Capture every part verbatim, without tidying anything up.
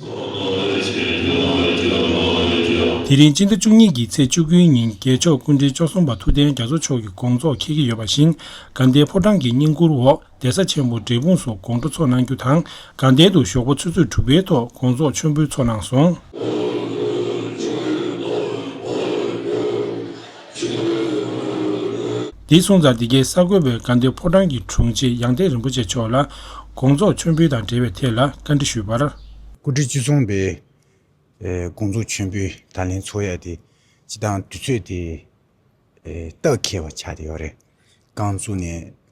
དེ་རིང་སྤྱི་ཟླ་བཅུ་གཉིས་ཀྱི་ཚེས་བཅུ་དགུའི་ཉིན་རྒྱལ་མཆོག་སྐུ་ཕྲེང་བཅུ་གསུམ་པ་ཐུབ་བསྟན་རྒྱ་མཚོ་མཆོག་གི་དགོངས་རྫོགས་འཁེལ་གྱི་ཡོད་པ་བཞིན། དགའ་ལྡན་ཕོ་བྲང་གི་བསྙེན་བཀུར་འོག་གདན་ས་ཆེན་པོ་འབྲས་སྤུངས་སུ་དགོང་དྲོ་ཚོགས་གནང་རྒྱུ་དང་། དགའ་ལྡན་དུ་ཞོགས་པ་ཆུ་ཚོད་དྲུག་པའི་ཐོག་དགོངས་རྫོགས་མཆོད་འབུལ་ཚོགས་གནང་སོང་། འདི་སོང་ཙང་འདི་གའི་གསར་འགོད་པས་དགའ་ལྡན་ཕོ་བྲང་གི་དྲུང་ཆེ་ཡང་སྟེང་རིན་པོ་ཆེ་མཆོག་ལ་དགོངས་རྫོགས་མཆོད་འབུལ་དང་འབྲེལ་བའི་ཐད་ལ་བཀའ་འདྲི་ཞུས་པར། སྐུ་ཕྲེང་བཅུ་གསུམ་པའི་ཨེ་དགོངས་རྫོགས་མཆོད་འབུལ་ད་ལན་ཚོགས་ཡ་དེ་སྤྱི་བཏང་དུས་ཚོད་དེ་ཨེ་སྟབས་འཁེལ་བ་ཆགས་བསྡད་ཡོད་རེད། རྐང་བཙུགས་ནས་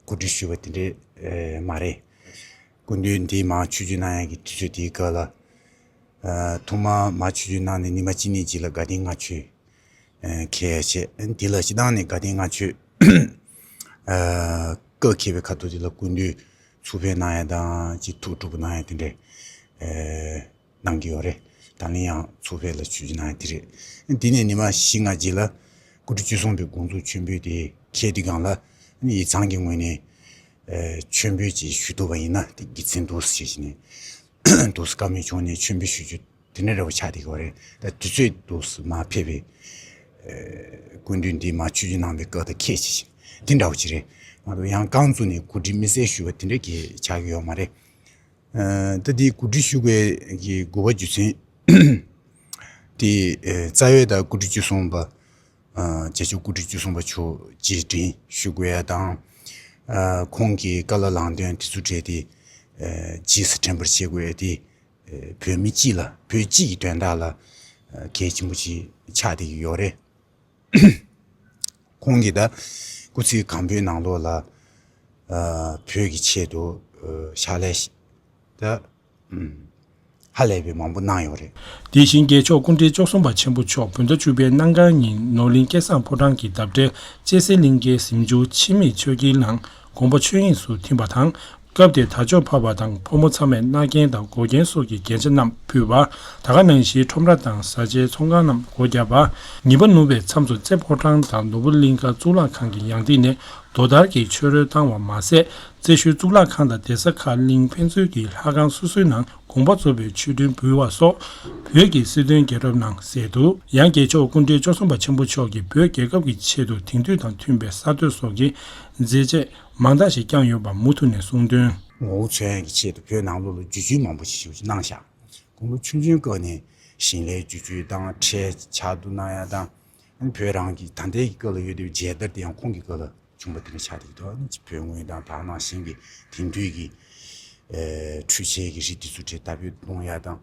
གོ་སྒྲིག་ཞུས་པ་དེ་འདྲས་ཨེ་མ་རེད། སྐུ་མདུན་འདི་མར་ཆིབས་བསྒྱུར་གནང་ཡ་གི་དུས་ཚོད་དེའི་སྐབས་ལ་ཨ་ཐོག་མར་མར་ཆིབས་བསྒྱུར་གནང་ནས་ཉི་མ་གཅིག་གཉིས་རྗེས་ལ་དགའ་ལྡན་ལྔ་མཆོད་ཨ་འཁེལ་ཡ་བྱས། དེ་ལ་སྤྱི་བཏང་ནས་དགའ་ལྡན་ལྔ་མཆོད་ཨ་སྐབས་འཁེལ་བའི་ཁ་ཐུག་དེ་ལ་སྐུ་མདུན་ཚུར་ཕེབས་གནང་ཡ་དང་ཅིག་ཐུགས་སྤྲོ་པོ་གནང་ཡ་དེ་འདྲས་ཨ་གནང་གི་ཡོད་རེད། ད་ལན་ཡང་ཚུར་ཕེབས་ལ་ཆིབས་བསྒྱུར་གནང་ཡ་དེ་རེད། དེ་ནས་ཉི་མ་བཞི་ལྔ་རྗེས་ལ་སྐུ་ཕྲེང་བཅུ་གསུམ་པའི་དགོངས་རྫོགས་མཆོད་འབུལ་དེ་འཁེལ་དུས་སྒང་ལ་ཡིག་ཚང་གི་ངོས་ནས་ཨ་མཆོད་འབུལ་ཅིག་ཞུ་ཐུབ་པ་ཡིན་ན་དེ་དགེ་མཚན་འདུག་ཟེར་བྱས་ནས་འདུག་སེ་བཀའ་མོལ་བྱུང་ནས་མཆོད་འབུལ་ཞུ་རྒྱུ་དེ་འདྲ་འདྲ་བོ་ཆགས་བསྡད་ཀྱི་ཡོད་རེད། ད་དུས་ཚོད་འདུག་སེ་མར་ཕེབས་པའི་ཨ་སྐུ་མདུན་འདི་མར་ཆིབས་བསྒྱུར་གནང་བའི་སྐབས་དང་འཁེལ་བྱས་བྱས་དེ་འདྲ་བོ་ཅིག་རེད་མ་གཏོགས། ཡང་རྐང་བཙུགས་ནས་གོ་སྒྲིག་དམིགས་བསལ་ཞུས་པ་དེ་འདྲ་གི་ཆགས་ཀྱི་ཡོད་མ་རེད། ཨ་ད་འདི་གོ་སྒྲིག་ཞུ་དགོས་ཀྱི་དགོས་པ་རྒྱུ་མཚན་དེ་ཨ་རྩ་བའི་ད་སྐུ་ཕྲེང་བཅུ་གསུམ་པ་ཨ་རྒྱལ་མཆོག་སྐུ་ཕྲེང་བཅུ་གསུམ་པ་མཆོག་རྗེས་དྲན་ཞུ་དགོས་ཡ་དང་། ཨ་ཁོང་གི་བཀའ་སློབ་ལམ་སྟོན་དེ་ཚོ་གྲས་དེ་ཨ་རྗེས་སུ་དྲན་པར་བྱེད་དགོས་ཡ་དེ་ཨ་བོད་མི་སྤྱི་ལ་བོད་སྤྱི་ཡི་དོན་དག་ལ་ཨ་གལ་ཆེན་པོ་ཞིག་ཆགས་བསྡད་ཀྱི་ཡོད་རེད། ཁོང་གིས་ད་སྐུ་ཚེ་གང་པོའི་ནང་ལོགས་ལ་ཨ་བོད་ཀྱི་ཆེད་དུ་ཨ་ཕྱག་ལས་ཤིག་ད་ཨུམ་ཧ་ལས་པའི་མང་པོ་གནང་ཡོད་རེད། དེ་བཞིན་རྒྱལ་མཆོག་སྐུ་ཕྲེང་བཅུ་གསུམ་པ་ཆེན་པོ་མཆོག་བོད་ཟླ་བཅུ་པའི་གནམ་གང་ཉིན་ནོར་གླིང་སྐལ་བཟང་ཕོ་བྲང་གི་འདབས་གྲལ་ལྕེ་སེ་གླིང་ཁའི་གཟིམ་ཆུང་འཆི་མེད་ཆོས་དཀྱིལ་ནང་དགོངས་པ་ཆོས་དབྱིངས་སུ་ཐིམ་པ་དང་། སྐབས་དེར་དར་ལྕོག་ཕབ་པ་དང་ཕོ་མོ་ཚང་མས་མནའ་གན་དང་མགོ་རྒྱན་སོགས་ཀྱི་རྒྱན་ཆ་རྣམས་ཕུལ་བ། ད་ག་ནང་བཞིན་ཁྲོམ་ར་དང་བཟའ་བཅའི་ཚོང་ཁང་རྣམས་སྒོ་བརྒྱབ་པ། ཉི་མ་ནུབ་པའི་མཚམས་སུ་རྩེ་ཕོ་བྲང་དང་ནོར་བུ་གླིང་ཁ་གཙུག་ལག་ཁང་གི་ཡང་སྟེང་ནས་རྡོ་དར་གྱི་ཆོས་རོལ་བཏང་བ་མ་ཟད། རྩེ་ཤུལ་གཙུག་ལག་ཁང་དང་གདན་ས་ཁག་གླིང་ཕན་ཚུན་གྱི་ལྷ་ཁང་སོ་སོའི་ནང་དགོངས་པ་རྫོགས་པའི་ཆོས་འབྲེལ་འབུལ་བ་སོགས་བོད་ཀྱི་སྲིད་དོན་རྒྱལ་རབས་ནང་གསལ་འདུག་ཡང་རྒྱལ་མཆོག་སྐུ་ཕྲེང་བཅུ་གསུམ་པ་ཆེན་པོ་མཆོག་གིས་བོད་རྒྱལ་ཁབ་ཀྱི་ཆེད་དུ་དེང་དུས་དང་མཐུན་པའི་གསར་གཏོད་སོགས་ཀྱི་མཛད་རྗེས་མང་དག་ཞིག་བསྐྱངས་ཡོད་པ་མུ་མཐུད་ནས་གསུངས་དོན། ངོ་བོ་མཚོན་ཡག་གི་ཆེད་དུ་བོད་ནང་ལོགས་ལ་བསྒྱུར་བཅོས་མང་པོ་ཞིག་ཞིག་གནང་ཤག་དགུང་ལོ་ཆུང་ཆུང་སྐབས་ནས་ཞིང་ལས་བསྒྱུར་བཅོས་དང་ཁྲལ་ཕྱག་བསྡུ་གནང་ཡ་དང་། ཨ་ནི་བོད་རང་གི་ད་ལྟའི་གི་སྐབས་ལ་ཡོད་བསྡད་པའི་མཇལ་དར་དེ་ཡང་ཁོང་གི་སྐབས་ལ་བྱུང་བ་དེ་འདྲ་ཆགས་བསྡད་ཀྱི་འདུག་ཨ་ནི་བོད་དངུལ་དང་དེ་ནང་བཞིན་གྱི་དེང་དུས་ཀྱི་ཨེ་འཕྲུལ་ཆས་ཀྱི་རིགས་དེ་ཚོ་གྲས་དར་སྤེལ་གཏོང་ཡ་དང་།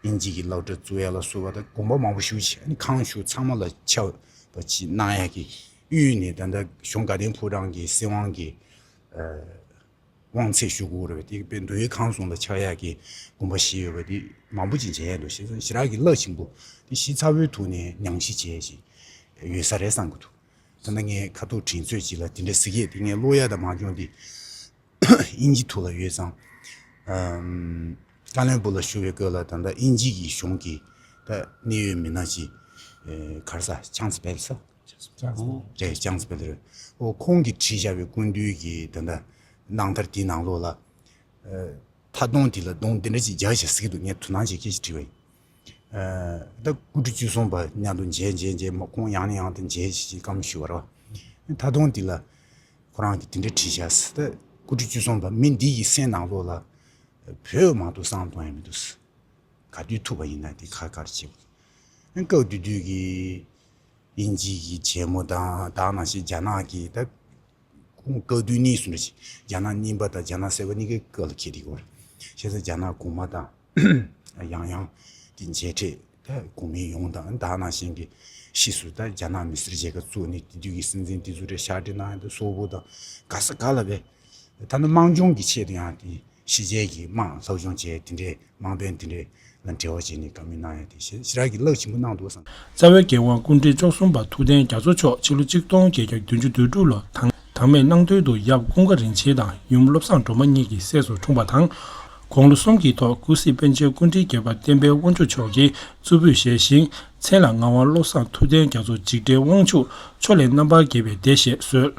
དབྱིན་ཇི་གི་སློབ་གྲྭ་བཙུགས་ཡ་ལ་སོགས་པ་དང་དགོངས་པ་མང་པོ་ཞེ་པོ་ཅིག་ཨ་ནི་ཁང་བཞུགས་ཚང་མ་ལ་ཁྱབ་པ་ཅིག་གནང་ཡ་གི་དབུས་ནས་ད་ལྟ་གཞུང་དགའ་ལྡན་ཕོ་བྲང་གི་སྲིད་དབང་གི་ཨ་དབང་ཚད་ཞུ་དགོས་རེད་པས། དེ་དཔེ་མདོ་དབུས་ཁམས་གསུམ་ལ་ཆགས་ཡག་གི་དགོངས་པ་བཞེས་ཡོད་པ་དེ་མང་པོ་ཅིག་མཇལ་ཡ་འདུག་བྱས་ཙང་ཞེ་དྲག་གི་རླབས་ཆེན་པོ་དེ་ཞིབ་ཚགས་པོའི་ཐོག་ནས་ཉམས་ཞིབ་བྱས་ཤིག་ཡོད་ས་རེད་བསམ་གྱི་འདུག་ད་ལྟ་ངས་ཁ་ཐུག་དྲན་ཚོད་ཅིག་ལ་དེ་འདྲ་ཟེར་གྱི་ཡོད་དེ། ངས་ཀློག་ཡ་དང་མ་འཇོན་དེ་དབྱིན་ཇི་ཐོག་ལ་ཡོད་ཙང་། ཨམ། བཀའ་བློན་སྦུག་ལ་བཞུགས་པའི་སྐབས་ལ་ད་ལྟ་དབྱིན་ཇི་གི་གཞུང་གི་ད་གནད་ཡོད་མི་སྣ་ཅིག་ཨེ་ག་རེ་ཟེར། ཅང་ཙི་པེལ་ཟེར། ཅང་ཙི་པེལ། རེད། ཅང་ཙི་པེལ་རེད། ཨོ་ཁོང་གིས་བྲིས་བཞག་པའི་སྐུ་མདུན་གྱི་ད་ལྟ་གནང་དར་དེའི་ནང་ལོགས་ལ་ཨེ་མཐའ་སྡོམ་དེ་ལ་སྡོམ་དེ་འདྲ་ཅིག་རྒྱག་བྱས་ཟེར་གྱི་འདུག་ངས་དོ་སྣང་བྱེད་མཁན་ཞིག་བྲིས་པ་ཡིན། ཨེ་ད་སྐུ་ཕྲེང་བཅུ་གསུམ་པ་མཉམ་དུ་མཇལ་མཇལ་མཇལ་མ། ཁོང་ཡང་ནས་ཡང་དུ་མཇལ་ཞེས་བཀའ་མོལ་ཞུས་པ་རེད་པ། མཐའ་སྡོམ་དེ་ལ་ཁོ་རང་གིས་དེ་འདྲ་བྲིས་བཞག་ཟེར། ད་སྐུ་ཕྲེང་བཅུ་གསུམ་པ་མི་འདི་ཡི་སེམས་ནང་ལོགས་ལ་བོད་མ་གཏོགས་བསམ་གཏོང་ཡ་མི་འདུག་ཟེར། ག་དུས་ཐུག་པ་ཡིན་ན་དེ་ཁ་ཁར་བྱེད་དགོས། སྐབས་དེ་དུས་ཀྱི་དབྱིན་ཇི་གི་མཇལ་མོ་དང་དེ་ནང་བཞིན་རྒྱ་ནག་གི་ད་ཁོང་སྐབས་དུས་གཉིས་སུ་འདྲ་ཞིག་རྒྱ་ནག་རྙིང་པ་དང་རྒྱ་ནག་གསར་པ་གཉིས་ཀའི་སྐབས་ལ་འཁེལ་བསྡད་ཡོད་རེད། བྱས་ཙང་རྒྱ་ནག་གོང་མ་དང་ཡང་ཡང་དེ་མཇལ་འཕྲད་ད་གོང་མའི་ཡོང་དང་དེ་ནང་བཞིན་གྱི་ཕྱིས་སུ་ད་རྒྱ་ནག་མི་སེར་མཇལ་ཁ་བཙུགས་ནས་དེ་དུས་ཀྱི་སྲིད་འཛིན་དེ་ཚོ་རེ་ཕྱག་བྲིས་གནང་ཡ་དང་སོག་པོ་དང་ག་ས་ག་ལ་བས། ད་ནི་དམངས་སྦྱོང་གི་ཆེད་དུ་ཡང་དེ་ཕྱི་རྒྱལ་གྱི་དམངས་སློབ་སྦྱོང་བྱས་དེ་འདྲའི་དམངས་དཔོན་དེ་འདྲའི་ལ་འབྲེལ་བ་བྱས་ནས་བཀའ་མོལ་གནང་ཡ་དེ་ཞེ་ཞེ་དྲག་གི་རླབས་ཆེན་པོ་གནང་འདུག་བསམ། རྩ་བའི་རྒྱལ་དབང་སྐུ་ཕྲེང་བཅུ་གསུམ་པ་ཐུབ་བསྟན་རྒྱ་མཚོ་མཆོག་ཕྱི་ལོ་ཆིག་སྟོང་བརྒྱད་བརྒྱ་བདུན་ཅུ་དོན་དྲུག་ལོ་དང་དང་མའི་གནངས་སྟོན་དུ་ཡབ་ཀུན་དགའ་རིན་ཆེན་དང་ཡུམ་བློ་བཟང་སྒྲོལ་མ་གཉིས་ཀྱི་སྲས་སུ་འཁྲུངས་པ་དང་། དགུང་ལོ་གསུམ་གྱི་ཐོག་ཀུན་གཟིགས་པཎ་ཆེན་སྐུ་ཕྲེང་བརྒྱད་པ་བསྟན་པའི་དབང་ཕྱུག་མཆོག་གིས་གཙོ་འབུད་བཞེས་ཤིང་། མཚན་ལ་ངག་དབང་བློ་བཟང་ཐུབ་བསྟན་རྒྱ་མཚོ་འཇིགས་བྲལ་དབང་ཕྱུག་ཕྱོགས་ལས་རྣམ་པར་རྒྱལ་བའི་སྡེ་ཞེས་གསོལ།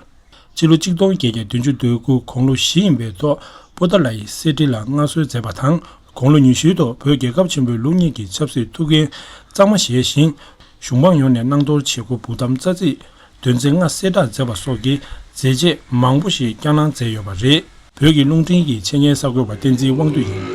སྤྱི་ལོ་ཆིག་སྟོང་བརྒྱད་བརྒྱ་བདུན་ཅུ་དོན་དགུ་དགུང་ལོ་བཞི་ཡིན་པའི་ཐོག་པོ་ཏཱ་ལའི་གསེར་ཁྲི་ལ་མངའ་གསོལ་མཛད་པ་དང་ དགུང་ལོ་ཉི་ཤུའི་ཐོག་བོད་རྒྱལ་ཁབ་ཆེན་པོའི་ལུགས་གཉིས་ཀྱི་ཆབ་སྲིད་ཐུགས་འགན་གཙང་མ་བཞེས་ཤིང་། གཞུང་མང་ཡོངས་ནས་གནང་གཏོར་བྱེད་སྒོ་འབུལ་གཏམ་རྩ་ཚིག་དོན་ཚན་ལྔ་གསལ་བསྒྲགས་མཛད་པ་སོགས་ཀྱི་མཛད་རྗེས་མང་པོ་ཞིག་བསྐྱངས་གནང་མཛད་ཡོད་པ་རེད། བོད་ཀྱི་རླུང་འཕྲིན་གྱི་ཆེད་གཉེར་གསར་འགོད་པ་བསྟན་འཛིན་དབང་འདུས་ཡིན།